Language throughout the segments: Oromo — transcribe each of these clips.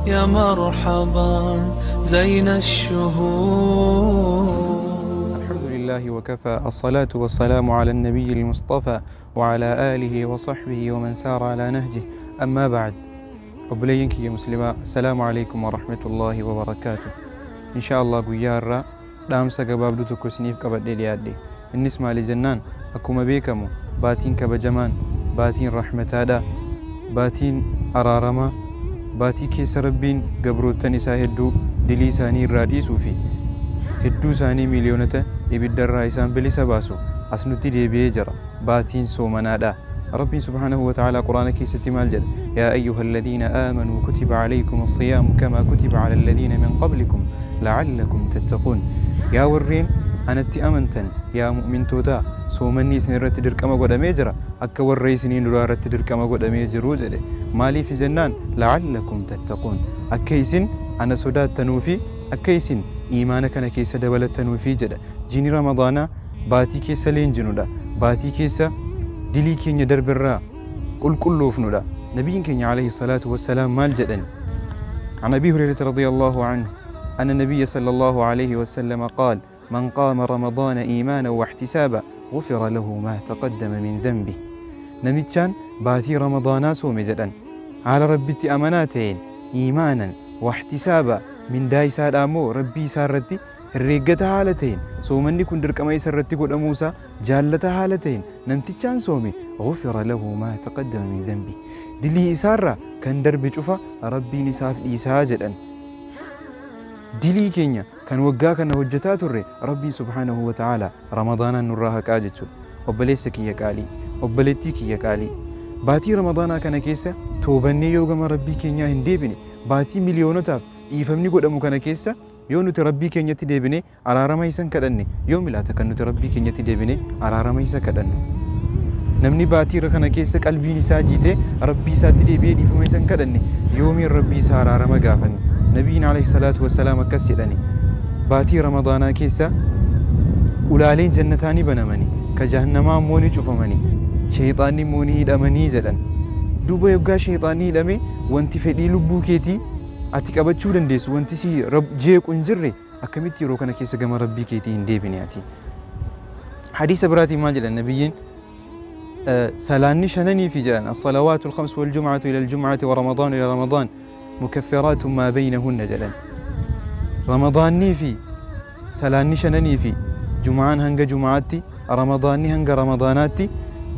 يا مرحبا زين الشهور. الحمد لله وكفى، الصلاة والسلام على النبي المصطفى وعلى آله وصحبه ومن سار على نهجه. أما بعد، obboleeyyan kiyya muslimaa, السلام عليكم ورحمة الله وبركاته. إن شاء الله guyyaa irraa dhaamsa gabaabduu tokko isiniif qabadhee dhiyaadhe. Innis maali jennaan, akkuma beekamu baatiin kabajamaan, baatiin rahmataadha, baatiin araaramaa, baatii keessa Rabbiin gabroottan isaa hedduu dilii isaanii irraa dhiisuu fi hedduu isaanii miiliyoonota ibiddarraa isaan bilisa baasu as nutti deebi'ee jira, baatiin soomanaadha. ربي سبحانه وتعالى قرآن كيست مال جد: يا أيها الذين آمنوا كتب عليكم الصيام كما كتب على الذين من قبلكم لعلكم تتقون. يا ورين أنت أمنتن، يا مؤمن توتا، سومني سنرت دركما قد ميجرا أكا وري سنين درارت دركما قد ميجرو جد. مالي في جنان؟ لعلكم تتقون، أكيسن أنا سودات تنوفي، أكيسن إيمانك أنا كيس دولة تنوفي جد. جيني رمضان باتي كيس لين جنودا، باتي كيس dilii keenya darbirraa qulqulloofnudha. Nabiyyiin keenya عليه الصلاة والسلام maal jedhan? عن أبي هريرة رضي الله عنه أن النبي صلى الله عليه وسلم قال: من قام رمضان إيمانا واحتسابا غفر له ما تقدم من ذنبه. Namichaan baatii Ramadaanaa soome jedhan haala Rabbitti amanaa ta'een، إيمانا واحتسابا، mindaa isaadhaa immoo Rabbii isaa irratti herreeggata haala ta'een, soomanni kun dirqama isa irratti godhamuusaa jaallata haala ta'een namtichaan soome، غفر له ما تقدم من ذنبه، dilii isaarraa kan darbe cufa Rabbiin isaaf dhiisaa jedhan. Dilii keenya kan waggaa kana hojjetaa turre Rabbiin سبحانه وتعالى Ramadaanaan nurraa haqaa jechuudha. Obboleessa kiyya qaalii, obboleettii kiyya qaalii, baatii Ramadaanaa kana keessa toobannee yoo gama Rabbii keenyaa hin deebine, baatii miliyoonotaaf dhiifamni godhamu kana keessa yoo nuti Rabbii keenyatti deebine araarama isa hin kadhanne, yoo milaata kan nuti Rabbii keenyatti deebine araarama isa kadhannu? Namni baatii kana keessa qalbiin isaa jiitee Rabbii isaatti deebi'ee dhiifama isa hin kadhanne, yoomiin Rabbii isaa araarama gaafanne? Nabiyyiin عليه الصلاة والسلام akkas jedhani: baatii Ramadaanaa keessa ulaaleen jannataa ni banamani, ka jahannamaa immoo ni cufamani, sheeyxaanni immoo ni hidhamanii jedhan. Duuba yoggaa sheeyxaanni hidhame, wanti fedhii lubbuu keetii ati qabachuu dandeessu, wanti si jeequ hin jirre, akkamitti yeroo kana keessa gama Rabbii keetii hin deebine ati? Hadiisa biraatiin maal jedhan nabiyyiin? Salaanni shananii fi jedhan، الصلوات الخمس والجمعة إلى الجمعة ورمضان إلى رمضان مكفرات ما بينهن jedhan. Ramadaannii fi salaanni shananii fi jumaan hanga jumaatti, Ramadaanni hanga Ramadaanaatti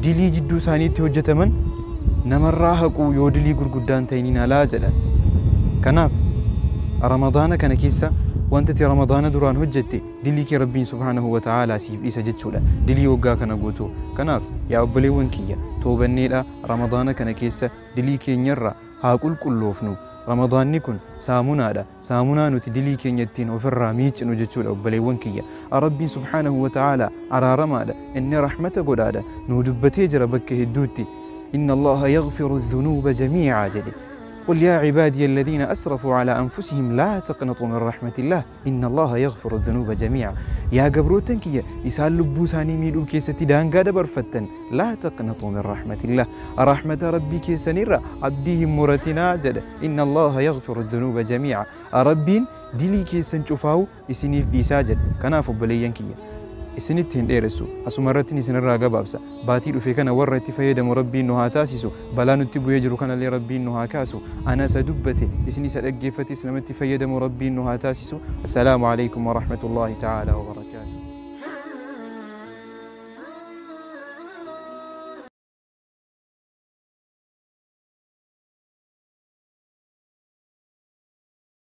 dilii jidduu isaaniitti hojjetaman namarraa haquu, yoo dilii gurguddaan ta'iniin alaa jedhan. Kanaaf Ramadaana kana keessa wanta ati Ramadaana duraan hojjette dilii kee Rabbiin سبحانه وتعالى siif dhiisa jechuudha, dilii waggaa kana guutuu. Kanaaf yaa obboleewwan kiyya, toobanneedha Ramadaana kana keessa dilii keenyarra haa qulqulloofnu. Ramadaanni kun saamunaadha, saamunaa nuti dilii keenya ittiin ofirraa miicinu jechuudha. Obboleewwan kiyya, Rabbiin سبحانه وتعالى araaramaadha, inni rahmata godhaadha, nuu dubbatee jira bakka hedduutti. إن الله يغفر الذنوب جميعا jedhe. قل يا عبادي الذين أسرفوا على أنفسهم لا تقنطوا من رحمة الله إن الله يغفر الذنوب جميعا. Yaa gabroottan kiyya isaan lubbuu isaanii miidhuu keessatti daangaa dabarfattan، لا تقنطوا من رحمة الله، رحمة Rabbii keessanirra abdii hin muratinaa jedha. إن الله يغفر الذنوب جميعا، Rabbiin dilii keessan cufaa'u isiniif dhiisaa jedha. Kanaaf obboleeyyan kiyya, isinitti hin dheeressu, asuma irratti isinirraa gabaabsa. Baatii dhufe kana warra itti fayyadamu Rabbiin nu haa taasisu. Balaa nutti bu'ee jiru kanallee Rabbiin nu haa kaasu. Ana isa dubbate, isin isa dhaggeeffates, namatti fayyadamu Rabbiin nu haa taasisu. السلام عليكم ورحمة الله تعالى وبركاته.